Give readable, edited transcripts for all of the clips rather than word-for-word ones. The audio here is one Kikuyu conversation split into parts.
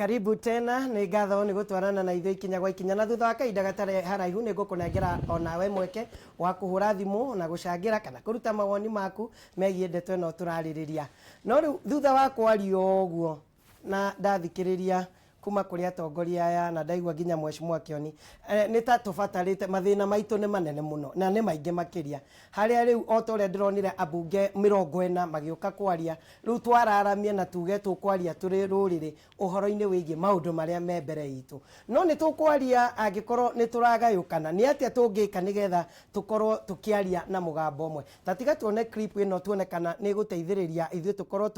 Karibu tena. Nĩ ngatho nĩ gũtwarana na ithuĩ ikinya gwa ikinya, na thutha wa kahinda gatarĩ haraihu nĩ ngũkũnengera onawe mweke wa kũhũra thimũ na gũcangĩra kana kũruta mawoni maku megiĩ ndeto ĩno tũrarĩrĩria. No rĩu thutha wa kwaria ũguo na ndathikĩrĩria kuma kũrĩ atongoria aya na ndaigua nginya Mheshimiwa Kĩoni, nĩ ta tũbatarĩte, mathĩna maitũ nĩ manene mũno na nĩ maingĩ makĩria, harĩa rĩu o ta ũrĩa ndĩronire ambunge 40 magĩũka kwaria, rĩu twararamie na tuge tũkwaria tũrĩ rũrĩrĩ ũhoro-inĩ wĩgiĩ maũndũ marĩa me mbere itũ. No nĩ tũkwaria angĩkorwo nĩ tũragayũkana, nĩ atĩa tũngĩka nĩgetha tũkorwo tũkĩaria na mũgambo ũmwe? Ta tiga tuone clip ĩno tuone kana nĩ ĩgũteithĩrĩria ithuĩ tũkorwo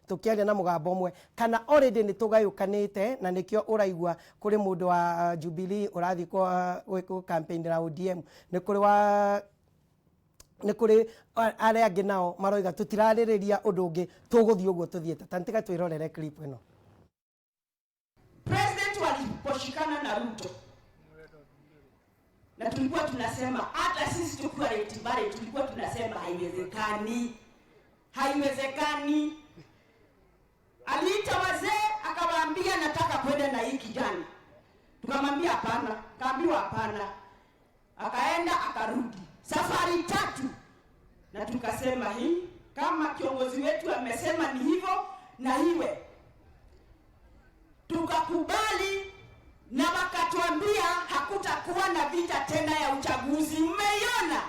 tũkĩaria na mũgambo ũmwe, kana already nĩ tũgayũkanĩte na nĩkĩo ũraigua kũrĩ mũndũ wa Jubilee ũrathiĩ gwĩ campaign na ODM, nĩ kũrĩ wa nĩ kũrĩ arĩa angĩ nao maroiga tũtirarĩrĩria ũndũ ũngĩ, tũgũthiĩ ũguo tũthiĩte. Ta tiga twĩrorere clip ĩno. President waliposhikana na Ruto, na tulikuwa tunasema hata sisi tukiwa Rift Valley tulikuwa tunasema haiwezekani, haiwezekani. Aliita wazee akawaambia, nataka kwenda na hii kijana. Tukamwambia hapana, kaambiwa hapana. Akaenda akarudi safari tatu, na tukasema hii kama kiongozi wetu amesema ni hivyo na iwe. Tukakubali na wakatuambia hakutakuwa na vita tena ya uchaguzi. Mmeiona?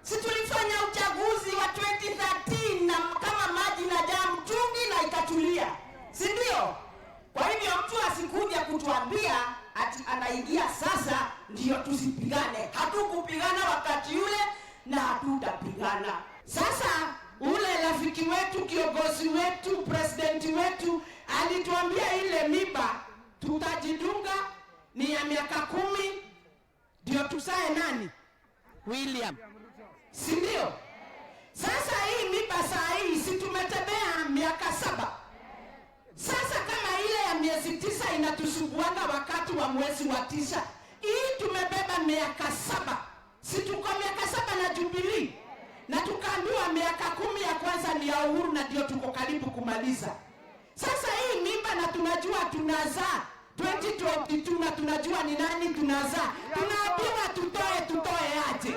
Si tulifanya uchaguzi wa 2013 na kama maji na jaa mtungi na ikatulia, si ndio? Kwa hivyo mtu asikuja kutuambia ati anaingia sasa ndio tusipigane. Hatukupigana wakati ule na hatutapigana sasa. Ule rafiki wetu, kiongozi wetu, presidenti wetu alituambia ile miba tutajidunga ni ya miaka 10 ndio tusae nani? William, si ndio? Sasa hii miba saa hii si tumetembea miaka 7. Sasa kama ile ya miezi 9 inatusumbuanga wakati wa mwezi wa 9, hii tumebeba miaka 7. Si tuko miaka 7 na Jubilee? Na tukaambiwa miaka 10 ya kwanza ni ya Uhuru na ndio tuko karibu kumaliza. Sasa hii mimba na tunajua tunazaa 2022 na tunajua ni nani tunazaa. Tunaambiwa tutoe, tutoe aje?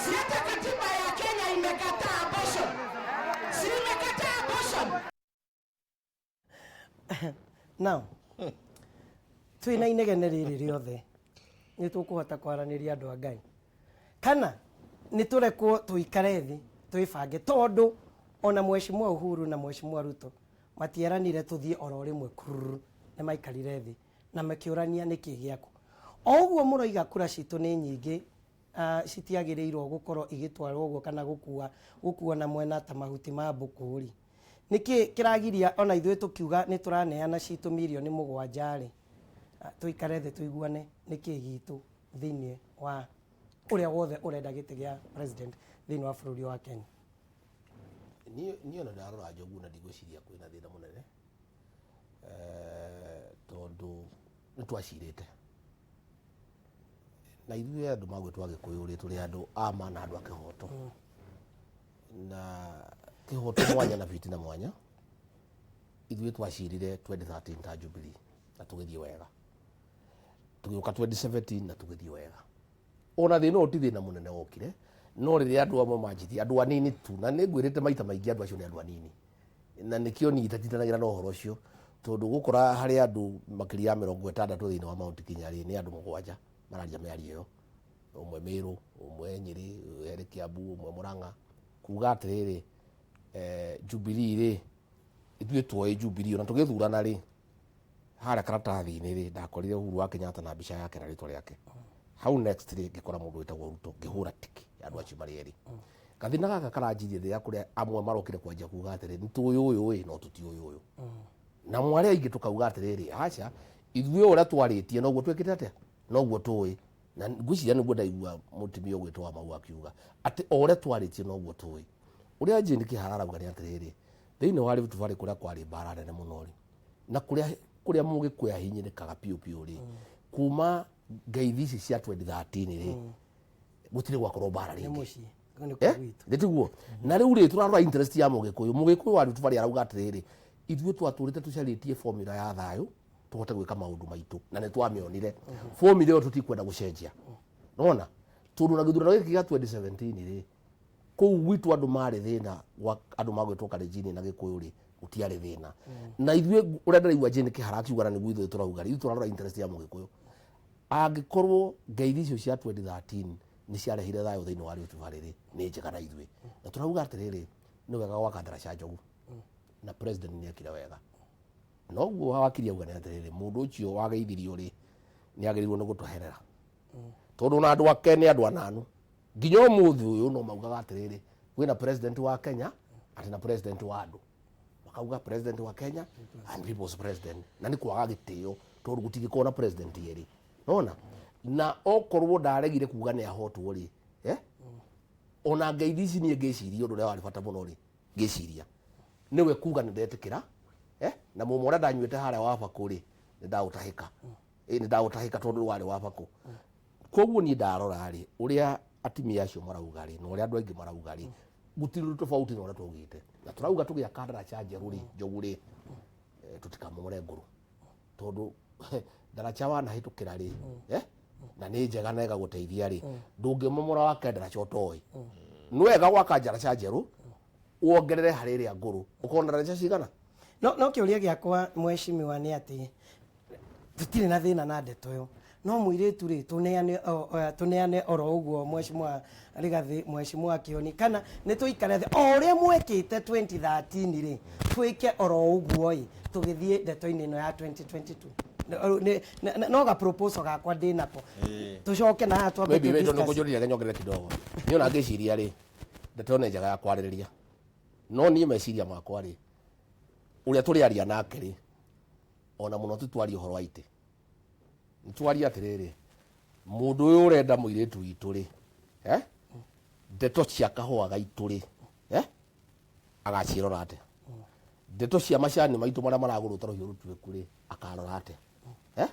Si hata katiba ya Kenya imekataa abortion. Si imekataa abortion? Now, twina inegene rĩrĩ rĩothe nĩ tũkũhota kwaranĩria andũ a Ngai, kana nĩ tũrekwo tũikare thĩ twĩbange, tondũ ona Mheshimiwa Uhuru na Mheshimiwa Ruto matieranire tũthiĩ oro rĩmwe kururu, nĩ maikarire thĩ na makĩũrania nĩkĩ gĩaku. O ũguo mũroiga kura citũ nĩ nyingĩ, citiagĩrĩirwo gũkorwo igĩtwarwo ũguo kana gũkua na mwena ta mahuti ma mbũkũ rĩ. Nĩkĩ kĩragiria ona ithuĩ tũkiuga nĩ tũraneana citũ mirioni 7 rĩ, tũikare thĩ tũiguane nĩkĩ gitũ thĩinĩ wa ũrĩa wothe ũrenda gĩtĩ gĩa president thĩinĩ wa bũrũri wa Kenya? Niĩ ona ndarora Njogu na ndigwĩciria kwĩna thĩna mũnene, tondũ nĩ twacirĩte na ithuĩ andũ magwĩtwo Agĩkũyũ rĩ, tũrĩ andũ a ma na andũ a kĩhoto, na kĩhoto mwanya na fitina mwanya. Ithuĩ twacirire 2013 ta Jubilee na tũgĩthiĩ wega, tũgĩũka 2017 na tũgĩthiĩ wega. Ona thĩna ũyũ ti thĩna mũnene wokire, no rĩrĩa andũ amwe manjirie, andũ anini tu, na nĩ ngwĩrĩte maita maingĩ andũ acio nĩ andũ anini, na nĩkĩo niĩ itatindanagĩra na ũhoro ũcio, tondũ gũkora harĩ andũ makĩria ya 60 thĩinĩ wa Mount Kenya rĩ, nĩ andũ 7 mararia mĩario ĩyo, ũmwe Meru, ũmwe Nyĩrĩ, erĩ Kiambu, ũmwe Murang'a, kuga atĩrĩrĩ, Jubilee rĩ, ithuĩ tuoĩ Jubilee ona tũgĩthurana rĩ, harĩa karatathi-inĩ rĩ, ndakorire Uhuru wa Kenyatta na mbica yake na rĩtwa rĩake. Hau next rĩ, ngĩkora mũndũ wĩtagwo Ruto, ngĩhũra tiki ya andũ acio marĩ erĩ. Gathĩna gaka karanjirie rĩrĩa kũrĩa amwe marokire kwanjia kuga atĩrĩ, nĩ tũĩ ũyũ ĩ, no tũtiũĩ ũyũ. Na mwarĩ aingĩ tũkauga atĩrĩrĩ, aca, ithuĩ ũrĩa twarĩtie noguo twĩkĩte atĩa, noguo tũĩ. Na ngwĩciria nĩguo ndaigua mũtumia ũgwĩtwo wa Mau akiuga atĩ o ũrĩa twarĩtie noguo tũĩ. Ũrĩa Jane Kĩhara arauga nĩ atĩrĩrĩ, thĩinĩ wa Rift Valley kũrĩa kwarĩ mbara nene mũno rĩ, na kũrĩa mũgĩkũyũ ahinyĩrĩkaga biũ biũ rĩ, kuma ngeithi ici cia 2013 rĩ, gũtirĩ gwakorwo mbara Nĩ rĩngĩ. mũciĩ, nĩ kũu gwitũ. Nĩ tiguo? Na rĩu rĩ, tũrarora interest ya mũgĩkũyũ. Mũgĩkũyũ wa Rift Valley arauga atĩrĩrĩ, Ithuĩ twatũrĩte tũcarĩtie formula ya thayũ tũhote gwĩka maũndũ maitũ, na nĩ twamĩonire formula ĩyo, tũtikwenda gũcenjia. Nona tondũ na gĩthurano gĩkĩ gĩa 2017 rĩ, kũu gwitũ andũ marĩ thĩna gwa andũ magwĩtwo Kalenjin na Gĩkũyũ rĩ, gũtiarĩ thĩna. Na ithuĩ ũrĩa ndĩraigua Jane Kĩhara akiuga, na nĩguo ithuĩ tũrauga rĩ, ithuĩ tũrarora interest ya Mũgĩkũyũ. Angĩkorwo ngeithi icio cia 2013 nĩ ciarehire thayũ thĩinĩ wa Rift Valley rĩ, nĩ njega na ithuĩ. Na tũrauga atĩrĩrĩ, nĩ wega gwaka ndaraca njogu, na president nĩ ekire wega. Noguo wakiri auga nĩ atĩrĩrĩ, mũndũ ũcio wageithirio rĩ, nĩ agĩrĩirwo nĩ gũtweherera, tondũ ona andũ ake nĩ andũ ananu. Nginya ũmũthĩ ũyũ no maugaga atĩrĩrĩ, kwĩna president wa Kenya atĩ na president wa andũ, makauga president wa Kenya and people's president, na nĩ kwaga gĩtĩo, tondũ gũtingĩkorwo na president erĩ. Nona na okorwo ndaregire kuga nĩ ahotwo rĩ, eh? Ona ngeithi ici niĩ ngĩciria ũndũ ũrĩa warĩ bata mũno rĩ, ngĩciria nĩwe kuga nĩ ndetĩkĩra, eh? Na mũmwe ũrĩa ndanyuĩte harĩa wa bakũ rĩ, nĩ ndaũtahĩka. Ĩ, nĩ ndaũtahĩka tondũ warĩ wa bakũ. Koguo niĩ ndarora rĩ, ũrĩa atumia acio marauga rĩ, na ũrĩa andũ aingĩ marauga rĩ, gũtirĩ ũndũ tofauti na ũrĩa twaugĩte. Na tũrauga tũgĩaka ndaraca njerũ rĩ, njogu rĩ, tũtikamomore ngũrũ, tondũ ndaraca wanahĩtũkĩra rĩ, na nĩ njega na ĩgagũteithia rĩ, ndũngĩmomora wake ndaraca ũtoĩ. Nĩ wega gwaka ndaraca njerũ wongerere harĩ ĩrĩa ngũrũ, ũkorwo na ndaraca cigana. No kĩũria gĩakwa, mheshimiwa, nĩ atĩ tũtirĩ na thĩna na ndeto ĩyo, no mũirĩtu rĩ, tũneane tũneane oro ũguo, mheshimiwa Rigathi, mheshimiwa Kĩoni, kana nĩ tũikare thĩ o ũrĩa mwekĩte 2013 rĩ, twĩke oro ũguo ĩ tũgĩthiĩ ndeto-inĩ ĩno ya 2022? No ga proposal gakwa ndĩ nako, tũcoke na haha twambe Maybe tũ tondũ discuss. Kũnjũria nyongerere kidogo, niĩ ona ngĩciria rĩ, ndeto nĩ njega ya kwarĩrĩria, no niĩ meciria makwa rĩ, ũrĩa tũrĩaria nake rĩ, ona mũno tũtwarie ũhoro wa itĩ, nĩ twarie atĩrĩrĩ, mũndũ ũyũ ũrenda mũirĩtu witũ rĩ, eh? Ndeto cia kahũa gaitũ rĩ, eh? Agaciĩrora atĩa? Ndeto cia macani maitũ marĩa maragũrwo ta rũhiũ rũtuĩku rĩ, akarora atĩa? Eh?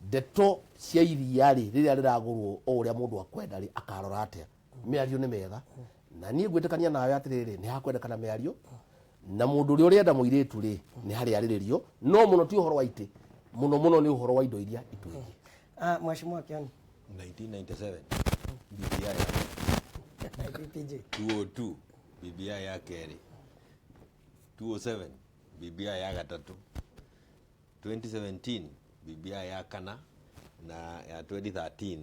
Ndeto cia iria rĩ, rĩrĩa rĩragũrwo o ũrĩa mũndũ akwenda rĩ, akarora atĩa? Mĩario nĩ mĩega, na niĩ ngwĩtĩkania nawe atĩrĩrĩ, nĩ hakwendekana mĩario na mũndũ ũrĩa ũrenda mũirĩtu rĩ, nĩ harĩ arĩrĩrio, no mũno ti ũhoro wa itĩ, mũno mũno nĩ ũhoro wa indo iria itwĩgiĩ. Ah, mheshimiwa Kĩoni. 1997 BBI ya PPJ. 202 BBI ya kerĩ, 207 BBI ya gatatũ, 2017 BBI ya kana, na ya 2013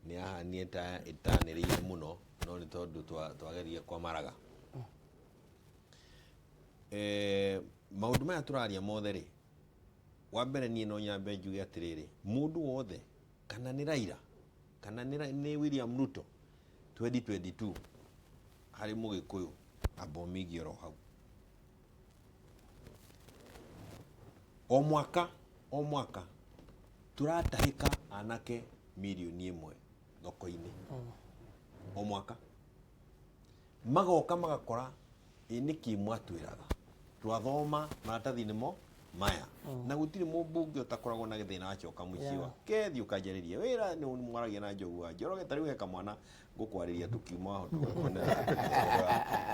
nĩ yahanie ta ĩtanĩrĩire mũno, no nĩ tondũ twageria kwa maraga. Maũndũ maya tũraria mothe rĩ, wa mbere niĩ no nyambe njuge atĩrĩrĩ, mũndũ wothe, kana nĩ Raila kana nĩ William Ruto, 2022 harĩ Mũgĩkũyũ amba ũmĩigie oro hau. O mwaka o mwaka tũratahĩka anake 1 mirioni thoko-inĩ, o mwaka magoka magakora ĩ nĩkĩ mwatwĩraga twathoma maratathi nĩmo maya, na gũtirĩ mũmbunge ũtakoragwo na thĩna acoka mũciĩ wake, thiĩ ũkanjarĩrie wĩra nĩ mwaragia na Njogu wa Njoroge. Ta rĩu he kamwana ngũkwarĩria tũkiuma ho tũgakonera,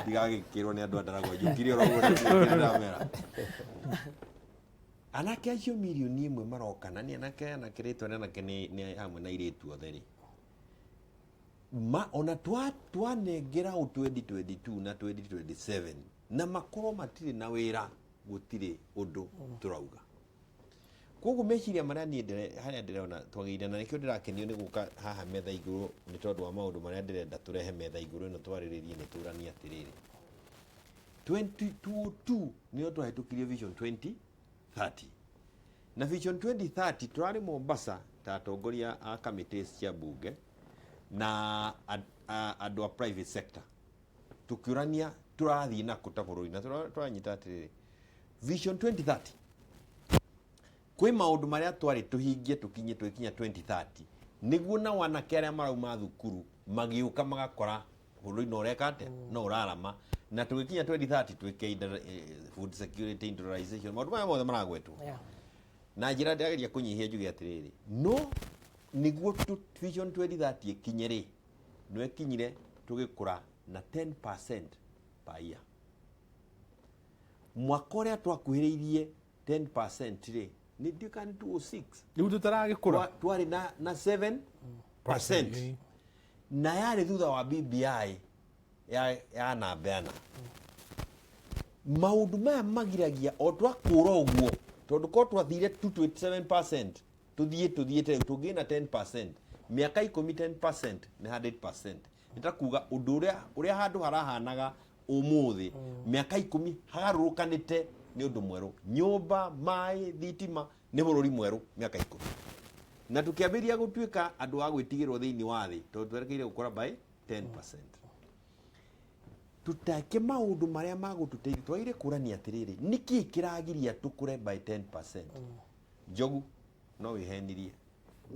ndigagĩkĩrwo nĩ andũ a Ndaragwa njũkire oro ũguo ndĩramera. Anake acio 1 mirioni maroka, na nĩ anake, anake rĩtwa nĩ anake, nĩ hamwe na airĩtu othe rĩ, ma ona twanengera ũ 2022 na 2027 na makorwo matirĩ na wĩra, gũtirĩ ũndũ tũrauga. Koguo meciria marĩa niĩ harĩa ndĩrona twagĩrĩire, na nĩkĩo ndĩrakenio nĩ gũka haha metha igũrũ, nĩ tondũ wa maũndũ marĩa ndĩrenda tũrehe metha igũrũ ĩno twarĩrĩrie, nĩ tũranie atĩrĩrĩ, 2022 nĩyo twahĩtũkirie Vision 2030, na Vision 2030 tũrarĩ Mombasa ta atongoria a committees cia bunge na andũ a private sector, tũkĩũrania tũrathiĩ nakũ ta bũrũri, na tũranyita atĩrĩrĩ, Vision 2030 kwĩ maũndũ marĩa twarĩ tũhingie tũkinye twĩkinya 2030, nĩguo nao anake arĩa marauma thukuru magĩũka magakora bũrũri no ũreka atĩa, no ũrarama, na tũgĩkinya 2030 twĩke food security, industrialization, maũndũ maya mothe maragwetwo. Na njĩra ndĩrageria kũnyihia njuge atĩrĩrĩ, no nĩguo Vision 2030 ĩkinye rĩ, no ĩkinyire tũgĩkũra na 10% per year. Mwaka ũrĩa twakuhĩrĩirie 10% rĩ, nĩ ndiũĩ kana nĩ 206. Rĩu tũtaragĩkũra. Twarĩ na 7% na yarĩ thutha wa BBI ya namba ĩna. Maũndũ maya magiragia o twakũra ũguo, tondũ korwo twathire 2.7% tũthiĩ tũthiĩte rĩu tũngĩ na 10% mĩaka 10, 10% nĩ 100%. Nĩ ta kuga ũndũ ũrĩa handũ harahanaga ũmũthĩ, mĩaka 10 hagarũrũkanĩte, nĩ ũndũ mwerũ. Nyũmba, maĩ, thitima, nĩ bũrũri mwerũ mĩaka 10. Na tũkĩambĩrĩria gũtuĩka andũ a gwĩtigĩrwo thĩinĩ wa thĩ, tondũ twerekeire gũkũra by 10%. Tutake maũndũ marĩa magũtũteithia, twagĩrĩire kũrania atĩrĩrĩ, nĩkĩ kĩragiria tũkũre by 10%? Njogu no wĩhenirie,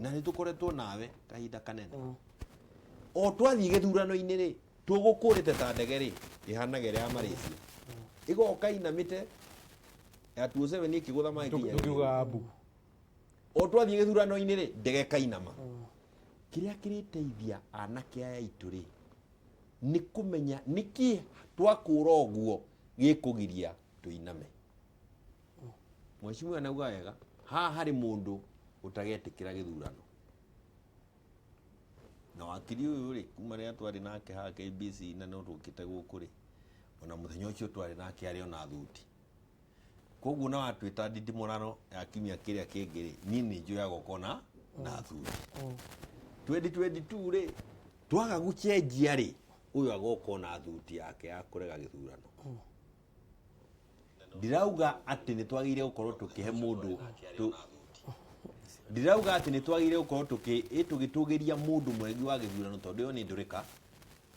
na nĩ tũkoretwo nawe kahinda kanene. O twathiĩ gĩthurano-inĩ rĩ, tũgũkũrĩte ta ndege rĩ, ĩhanaga ĩrĩa ya Malaysia ĩgoka inamĩte ya 27 ĩkĩgũtha maĩ nginya Tũkiuga mbu. O twathiĩ gĩthurano-inĩ rĩ, ndege kainama. Kĩrĩa kĩrĩteithia anake aya aitũ rĩ, nĩ kũmenya nĩkĩ twakũra ũguo gĩkũgiria tũiname. Mheshimiwa nauga wega, haha harĩ mũndũ ũtagetĩkĩra gĩthurano, na wakiri ũyũ rĩ, kuma rĩrĩa twarĩ nake haha KBC na no tũkĩte gũkũ rĩ, ona mũthenya ũcio twarĩ nake arĩ ona thuti. Koguo na watwĩta ndindimũrano ya kiumia kĩrĩa kĩngĩ rĩ, niĩ nĩ njũyaga ũkona na thuti. 2022 rĩ, twaga gũcenjia rĩ, ũyũ agoka ona thuti yake ya kũrega gĩthurano. Ndirauga atĩ nĩ twagĩrĩire gũkorwo tũkĩhe mũndũ ndirauga atĩ nĩ twagĩrĩire gũkorwo tũgĩtũgĩria mũndũ mũregi wa gĩthurano, tondũ ĩyo nĩ ndũrĩka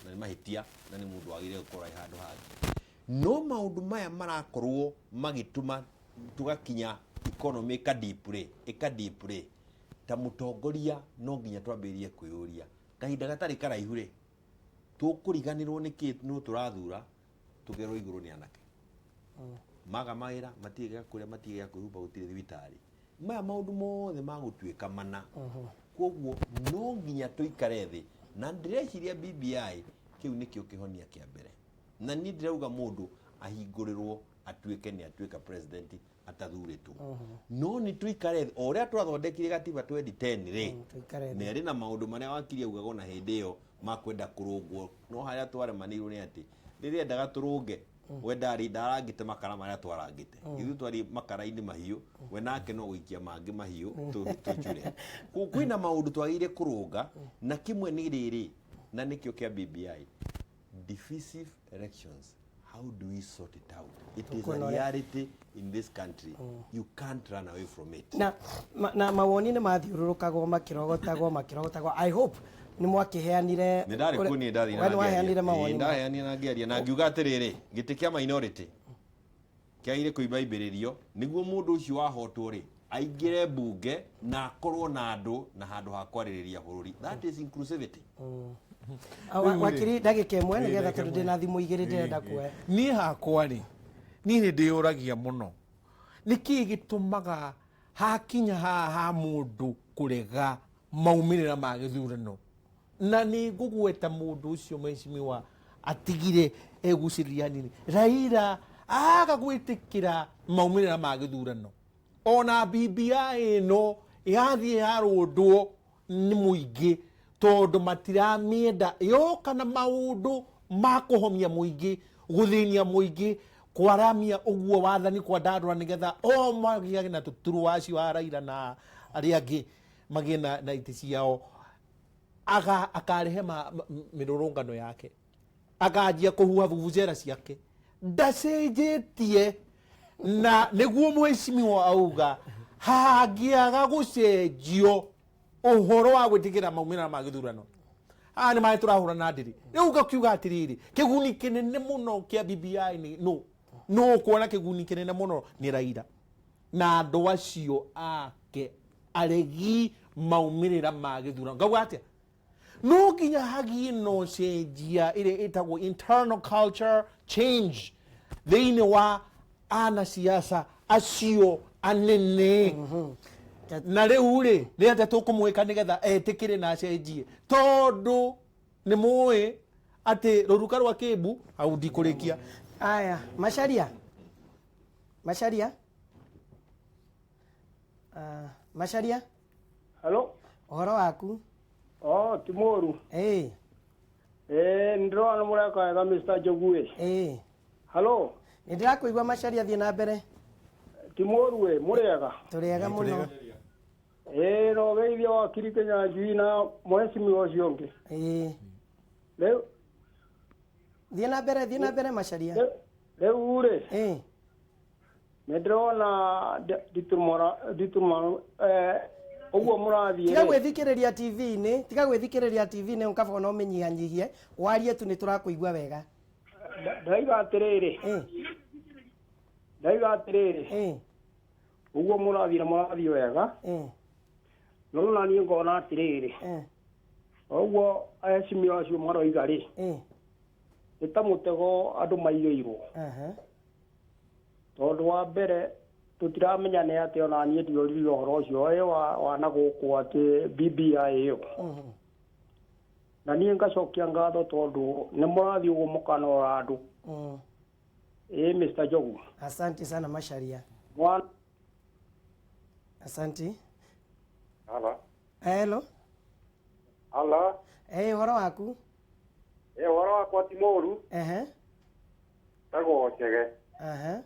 na nĩ mahĩtia na nĩ mũndũ wagĩrĩire gũkorwo arĩ handũ hangĩ. No maũndũ maya marakorwo magĩtũma tũgakinya economy ĩkadip rĩ, ĩkadip rĩ, ta mũtongoria no nginya twambĩrĩrie kwĩyũria kahinda gatarĩ karaihu rĩ, tũkũriganĩrwo nĩ kĩ nũ tũrathura, tũgerwo igũrũ nĩ anake maga mawĩra, matirĩ gĩa kũrĩa, matirĩ gĩa kwĩhumba, gũtirĩ thibitarĩ. Maya maũndũ mothe magũtuĩka mana. Koguo no nginya tũikare thĩ, na ndĩreciria BBI kĩu nĩkĩo kĩhonia kĩa mbere. Na niĩ ndĩrauga mũndũ ahingũrĩrwo atuĩke nĩ atuĩka president atathurĩtwo, no nĩ tũikare thĩ o ũrĩa twathondekire gatiba 2010 rĩ. Tũikare thĩ. Na ĩrĩ na maũndũ marĩa wakiri augaga ona hĩndĩ ĩyo makwenda kũrũngwo, no harĩa twaremanĩirwo nĩ atĩ rĩrĩa endaga tũrũnge, we ndarĩ ndarangĩte makara marĩa twarangĩte ithuĩ, twarĩ makara-inĩ mahiũ, we nake no gũikia mangĩ mahiũ tũcure. Kwĩna maũndũ twagĩrĩire kũrũnga, na kĩmwe nĩ rĩrĩ, na nĩkĩo kĩa BBI, divisive elections. How do we sort it out? It is a Tukuona ũrĩa- reality in this country, you can't run away from it. Na mawoni nĩ mathiũrũrũkagwo makĩrogotagwo. I hope nĩ mwakĩheanire. Nĩ ndarĩ kuo niĩ, ndathiĩ. We nĩ waheanire mawoni. Ndaheanire na ngĩaria na ngiuga atĩrĩrĩ, gĩtĩ kĩa minority kĩagĩrĩire kũimbaimbĩrĩrio nĩguo mũndũ ũcio wahotwo rĩ aingĩre mbunge na akorwo na andũ na handũ ha kwarĩrĩria bũrũri. That is inclusivity. Ah, wakiri, ndagĩka 1 nĩgetha, tondũ ndĩna thimũ 2 ndĩrenda kuoya. Niĩ hakwa rĩ, niĩ nĩ ndĩyũragia mũno nĩ kĩĩ gĩtũmaga hakinya haha ha mũndũ kũrega maumĩrĩra ma gĩthurano. Na nĩ ngũgweta mũndũ ũcio mheshimiwa atigire egucĩrĩria hanini, Raila aga gwĩtĩkĩra maumĩrĩra ma gĩthurano. Ona BBI ĩno yathiĩ yarũndwo nĩ mũingĩ tondũ matiramĩenda, yoka na maũndũ ma kũhomia mũingĩ, gũthĩnia mũingĩ, kwaramia ũguo wathani kwandandũra nĩgetha o magĩage na tũturu acio a Raila na arĩa angĩ magĩe na itĩ ciao. Akarehe mĩrũrũngano yake, akanjia kũhuha vuvuzela ciake, ndacenjetie. Na nĩguo mheshimiwa auga hangĩaga gũcenjio ũhoro wa gwĩtĩkĩra maumĩrĩra ma gĩthurano, haha nĩ maĩ tũrahũra na ndĩrĩ. Rĩu ngakiuga atĩrĩrĩ, kĩguni kĩnene mũno kĩa BBI nĩ nũ ũkuona kĩguni kĩnene mũno nĩ Raila na andũ acio ake aregi maumĩrĩra ma gĩthurano. Ngauga atĩa? No nginya hagie na ũcenjia ĩrĩa ĩtagwo internal culture change thĩinĩ wa anasiasa acio anene. Na rĩu rĩ, nĩ atĩa tũkũmwĩka nĩgetha etĩkĩre na acenjie? Tondũ nĩ mũĩ atĩ rũruka rwa kĩmbu hau ndikũrĩkia. Aya, Macharia. Macharia. Macharia. Hello. Ũhoro waku? Oh, ti mũru. Ĩĩ. Ĩĩ, nĩndĩrona mũreka wega Mr. Njogu ĩ. Ĩĩ. Hello. Nĩ ndĩrakũigua Macharia, thiĩ na mbere. Ti mũru ĩ, mũrĩega? Tũrĩega mũno. Ĩĩ, no geithia wakiri Kĩnyanjui na mũhecimiwa ũcio ũngĩ. Ĩĩ. Rĩu Thiĩ na mbere, thiĩ na mbere Macharia. Rĩu rĩ. Ĩĩ. Nĩ ndĩrona nditumora ũguo mũrathiĩ Tiga rĩ. gwĩthikĩrĩria TV-inĩ, tiga gwĩthikĩrĩria TV-inĩ ũkaba ona ũmĩnyihanyihie, warie tu nĩ tũrakũigua wega. Ndaiga atĩrĩrĩ. Ndaiga atĩrĩrĩ. Ũguo mũrathiĩ na mũrathiĩ wega. No na niĩ ngona atĩrĩrĩ. Ũguo ahecimiwa acio maroiga rĩ. Nĩ ta mũtego andũ maigĩirwo. Tondũ wa mbere tũtiramenya nĩ atĩ ona niĩ ndioririe ũhoro ũcio ũyũ wa na gũkũ atĩ BBI ĩyo. Na niĩ ngacokia ngatho tondũ nĩ mũrathiĩ ũguo mũkanora andũ. Ĩĩ Mr. Njogu. Asante sana Macharia. Mwana. Asante. Halo. Hello. Halo. Eh, ũhoro waku? Eh, ũhoro wakwa ti mũru. Ehe. Tagwo Chege. Aha.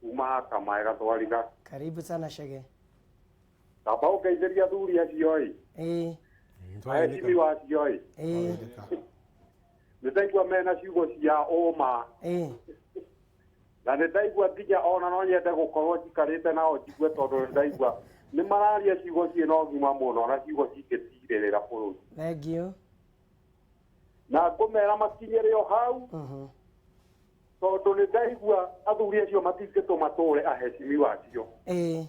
Kuma Kamae Gatwariga. Karibu sana Chege. Tamba ũngeithĩrie athuri acio ĩ. Ĩĩ. Aheshimiwa acio ĩ. Ĩĩ. Nĩ ndaigua mena ciugo cia ũma. Ĩĩ. Na nĩ ndaigua nginya ona no nyende gũkorwo njikarĩte nao njigue tondũ nĩ ndaigua nĩ mararia ciugo ciĩna ũgima mũno na ciugo cingĩtirĩrĩra bũrũri. Thank you. Na ngũmera makinyĩre o hau tondũ nĩ ndaigua athuri acio matingĩtũma tũre aheshimiwa acio. Ĩĩ.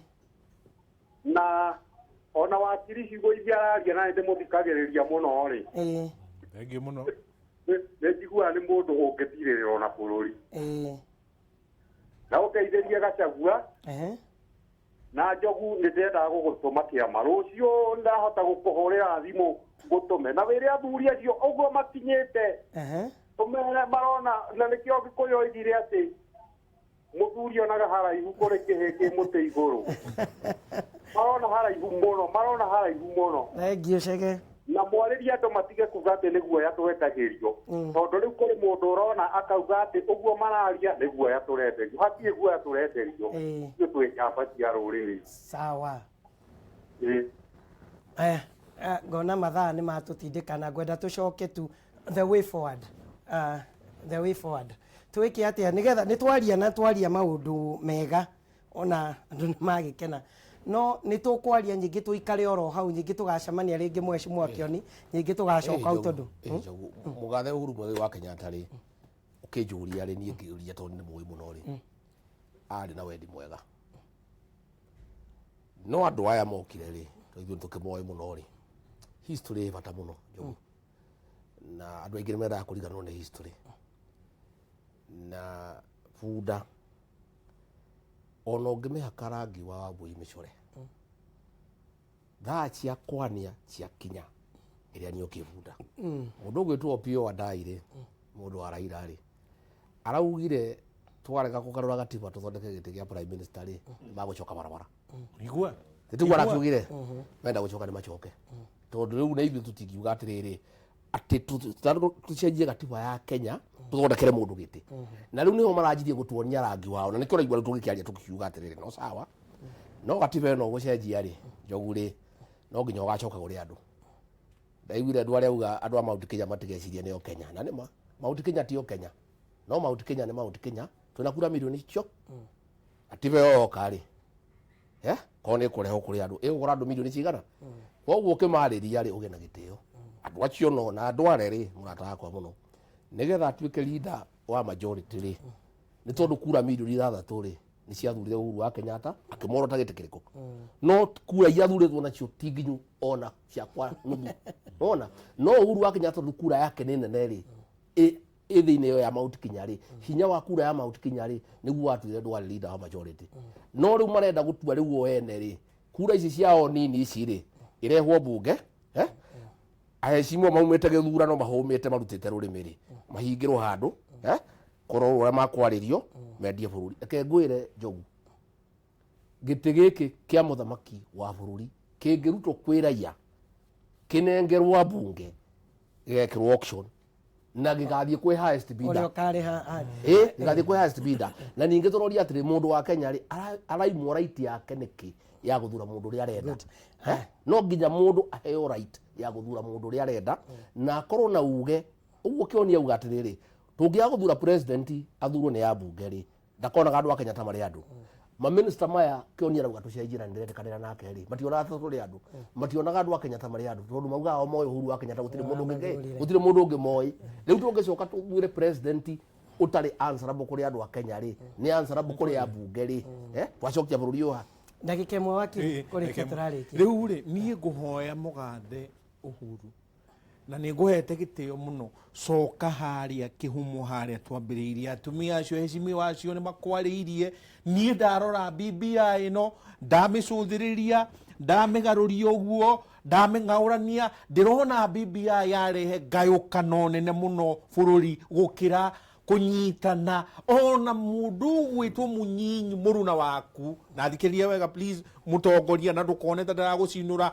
Na ona wakiri ciugo iria araria na nĩ ndĩmũthikagĩrĩria mũno rĩ. Ĩĩ. Thank you mũno. Nĩ njiguaga nĩ mũndũ ũngĩtirĩrĩra ona bũrũri. Ĩĩ. Na ũngeithĩrie Gachagua Ehe. na Njogu nĩ ndendaga gũgũtũma kĩama rũciũ ndahota gũkũhũrĩra thimũ ngũtũme na wĩre athuri acio ũguo makinyĩte Ehe. tũmere marona na nĩkĩo Gĩkũyũ oigire atĩ mũthuri onaga haraihu kũrĩ kĩhĩ kĩ mũtĩ igũrũ. Marona haraihu mũno, marona haraihu mũno. Thank you Chege. Na mwarĩrie andũ matige kuga atĩ nĩ guoya twendagĩrio tondũ rĩu kũrĩ mũndũ ũrona akauga atĩ ũguo mararia nĩ guoya tũrenderio. Hatirĩ guoya tũrenderio. Ithuĩ twĩ njamba cia rũrĩrĩ. Sawa. Ĩĩ. Aya, ngona mathaa nĩ matũtindĩkana ngwenda tũcoke tu the way forward. The way forward. Twĩke atĩa nĩgetha nĩ twaria na twaria maũndũ mega ona andũ nĩ magĩkena no nĩ tũkwaria nyingĩ tũikare oro hau nyingĩ tũgacemania rĩngĩ mheshimiwa Kĩoni nyingĩ tũgacoka hau tondũ Mũgathe Uhuru Muigai wa Kenyatta rĩ ũkĩnjũria rĩ niĩ ngĩũria tondũ nĩ mũĩ mũno rĩ arĩ na wendi mwega no andũ aya mokire rĩ tondũ ithuĩ tũkĩmoĩ mũno rĩ history ĩ bata mũno Njogu na andũ aingĩ nĩ mendaga kũriganĩrwo nĩ history na bunda ona ũngĩmĩhaka rangi wa Wambũi mĩcore thaa cia kwania ciakinya ĩrĩa nĩ ũkĩbunda mũndũ ũgwĩtwo Opiyo Wandayi rĩ mũndũ wa Raila rĩ araugire twarega kũgarũra gatiba tũthondeke gĩtĩ gĩa prime minister rĩ magũcoka barabara Igua. tiguo arakiugire menda gũcoka nĩ macoke tondũ rĩu na ithuĩ tũtingiuga atĩrĩrĩ atĩ tũcenjie gatiba ya Kenya tũthondekere mũndũ gĩtĩ na rĩu nĩho maranjirie gũtuonia rangi wao na nĩkĩo ũraigua rĩu tũgĩkĩaria tũkiuga atĩrĩrĩ no sawa no gatiba ĩno ũgũcenjia rĩ Njogu rĩ no nginya ũgacoka kũrĩ andũ ndaiguire andũ arĩa auga andũ a Mount Kenya matigecirie nĩo Kenya na nĩma Mount Kenya tio Kenya no Mount Kenya nĩ Mount Kenya twĩna kura milioni icio gatiba ĩyo yoka rĩ korwo nĩ ĩkũrehwo kũrĩ andũ ĩgũkora andũ milioni cigana koguo ũkĩmarĩria rĩ ũgĩe na gĩtĩo andũ acio no na andũ are rĩ mũrata wakwa mũno nĩgetha atuĩke leader wa majority rĩ nĩ tondũ kura milioni ithathatũ rĩ nĩ ciathurire Uhuru wa Kenyatta akĩmworota gĩtĩ kĩrĩkũ no kura iria athurĩtwo nacio ti nginyu ona ciakwa nuthu nona no Uhuru wa Kenyatta tondũ kura yake nĩ nene rĩ ĩ thĩinĩ ĩyo ya Mount Kenya rĩ hinya wa kura ya Mount Kenya rĩ nĩguo watuire ndwarĩ leader wa majority no rĩu marenda gũtua rĩu o ene rĩ kura ici ciao nini ici rĩ irehwo bunge aheshimiwa maumĩte gĩthurano mahũmĩte marutĩte rũrĩmĩ rĩ mahingĩrwo handũ kũrorwo ũrĩa makwarĩrio Mendie bũrũri. Reke ngwĩre Njogu, gĩtĩ gĩkĩ kĩa mũthamaki wa bũrũri kĩngĩrutwo kwĩ raia kĩnengerwo ambunge, gĩgekĩrwo auction na gĩgathiĩ kwĩ highest ũrĩa bidder. Ũkarĩha ah, Gĩgathiĩ kwĩ highest bidder. Na ningĩ tũroria atĩrĩ, mũndũ wa Kenya rĩ, araimwo right yake nĩkĩ ya gũthura mũndũ ũrĩa arenda? Eh? No nginya mũndũ aheo right ya gũthura mũndũ ũrĩa arenda na akorwo na uge ũguo. Kĩoni auga atĩrĩrĩ, tũngĩaga gũthura president athurwo nĩ ambunge rĩ, ndakonaga andũ a Kenya ta marĩ andũ. Maminista maya Kĩoni arauga tũcenjie na nĩndĩretĩkanĩra nake rĩ, mationaga ta tũrĩ andũ, mationaga andũ a Kenya ta marĩ andũ, tondũ maugaga o moĩ Uhuru wa Kenyatta, gũtirĩ mũndũ ũngĩ, Mathurire. gũtirĩ mũndũ ũngĩ moĩ. Rĩu tũngĩcoka tũthure president ũtarĩ answerable kũrĩ andũ a Kenya rĩ, nĩ answerable kũrĩ ambunge rĩ, twacokia bũrũri ũyũ ha? Ndagĩka ĩmwe, wakiri, kũrĩkia tũrarĩkia. Rĩu rĩ, niĩ ngũhoya mũgathe Uhuru, na nĩ ngũhete gĩtĩo mũno, coka harĩa kĩhumo harĩa twambĩrĩirie. Atumia acio, heshimiwa acio nĩ makwarĩirie. Niĩ ndarora BBI ĩno, ndamĩcũthĩrĩria, ndamĩgarũria ũguo, ndamĩng'aũrania, ndĩrona BBI yarehe ngayũkano nene mũno bũrũri gũkĩra kũnyitana. Ona mũndũ ũgwĩtwo mũnyinyi mũruna waku, na thikĩrĩria wega please, mũtongoria, na ndũkone ta ndĩragũcinũra,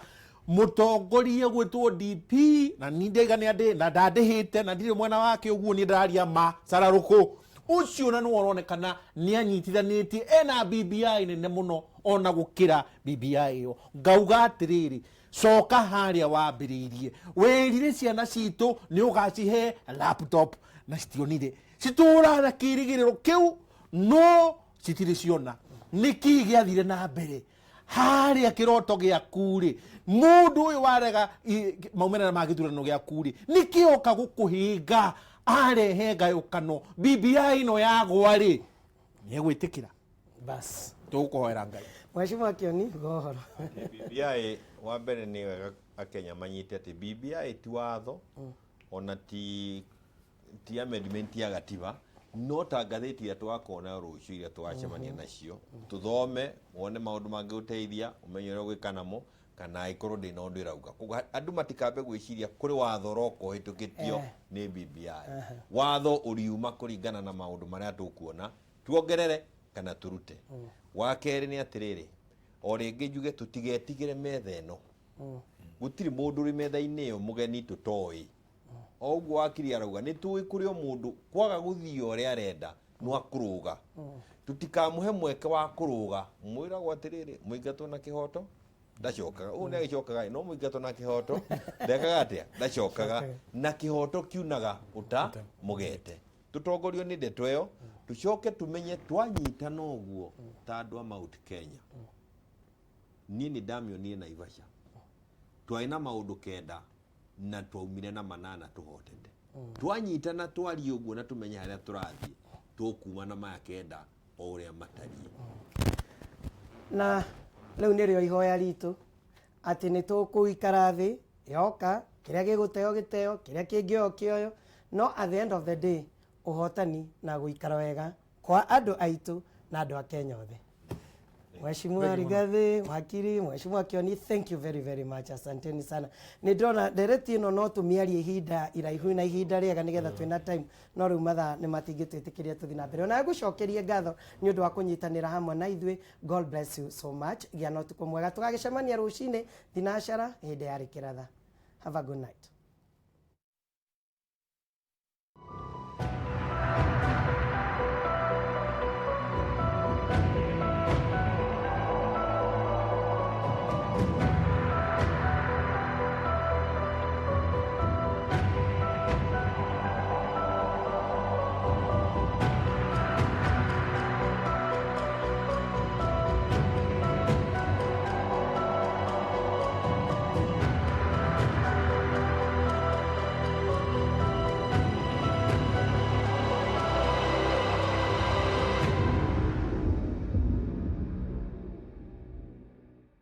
mũtongoria gwĩtwo DP, na ni ndaiga nĩ andĩ na ndandĩhĩte na ndirĩ mwena wake ũguo, niĩ ndĩraria ma cararũkũ ũcio, na nĩwe ũronekana nĩ anyitithanĩtie ena BBI nene mũno ona gũkĩra BBI ĩyo. Ngauga atĩrĩrĩ, coka harĩa wambĩrĩirie. Wĩrire ciana citũ nĩ ũgacihe laptop na citionire, citũraga na kĩrĩgĩrĩro kĩu no citirĩ ciona. Nĩkĩ gĩathire na mbere harĩa kĩroto gĩaku rĩ? Mũndũ ũyũ warega maumĩrĩra ma gĩthurano gĩaku rĩ, nĩkĩ oka gũkũhĩnga arehe ngayũkano? BBI ĩno yagwa rĩ, nĩegwĩtĩkĩra? Bas. Tũgũkũhoera Ngai. Mheshimiwa Kioni, gohoro. BBI, wa mbere nĩ wega akenya manyite atĩ BBI ti watho, ona ti amendment ya gatiba, no ta ngathĩti iria tũgakona rũciũ, iria tũgacemania nacio, tũthome wone maũndũ mangĩgũteithia ũmenye ũrĩa ũgwĩka namo, kana ĩkorwo ndĩ na ũndũ ĩrauga. Koguo andũ matikambe gwĩciria kũrĩ watho ũroka ũhĩtũkĩtio nĩ BBI. Watho ũriuma kũringana na maũndũ marĩa tũkuona, tuongerere kana tũrute. Wa kerĩ nĩ atĩrĩrĩ, o rĩngĩ njuge tũtigetigĩre metha ĩno. Gũtirĩ mũndũ ũrĩ metha-inĩ ĩyo mũgeni tũtoĩ. O ũguo wakiri arauga, nĩ tũĩ kũrĩ o mũndũ kwaga gũthiĩ ũrĩa arenda no akũrũga. Tũtikamũhe mweke wa kũrũga. Mwĩragwo atĩrĩrĩ, mũingatwo na kĩhoto ndacokaga. Ũũ nĩ agĩcokaga, no mũingatwo na kĩhoto ndekaga atĩa? Ndacokaga. Na kĩhoto kiunaga ũta mũgete. Tũtongorio nĩ ndeto ĩyo, tũcoke tũmenye twanyitana ũguo ta andũ a Mount Kenya. Niĩ nĩ ndamĩonire Naivasha, twarĩ na maũndũ 9 na twaumire na 8 tũhotete. Twanyitana, twarie ũguo na tũmenye harĩa tũrathiĩ, tũkuma na maya 9 o ũrĩa matariĩ. Na rĩu nĩrĩo ihoya ritũ, atĩ nĩ tũkũikara thĩ yoka, kĩrĩa gĩgũteo gĩteo, kĩrĩa kĩngĩoyo kĩoyo, no at the end of the day ũhotani na gũikara wega kwa andũ aitũ na andũ a Kenya othe. Mheshimiwa Rigathi, wakiri, Mheshimiwa Kioni, thank you very very much. Asanteni sana. Nĩ ndĩrona ndereti ĩno no tũmĩarie ihinda iraihu na ihinda rĩega nĩgetha twĩna time, no rĩu mathaa nĩ matingĩtwĩtĩkĩria tũthiĩ na mbere. Ona ngũcokerie ngatho nĩ ũndũ wa kũnyitanĩra hamwe na ithuĩ. God bless you so much. Gĩa na ũtukũ mwega, tũgagĩcemania rũcinĩ thinacara hĩndĩ ya rĩkĩratha. Have a good night.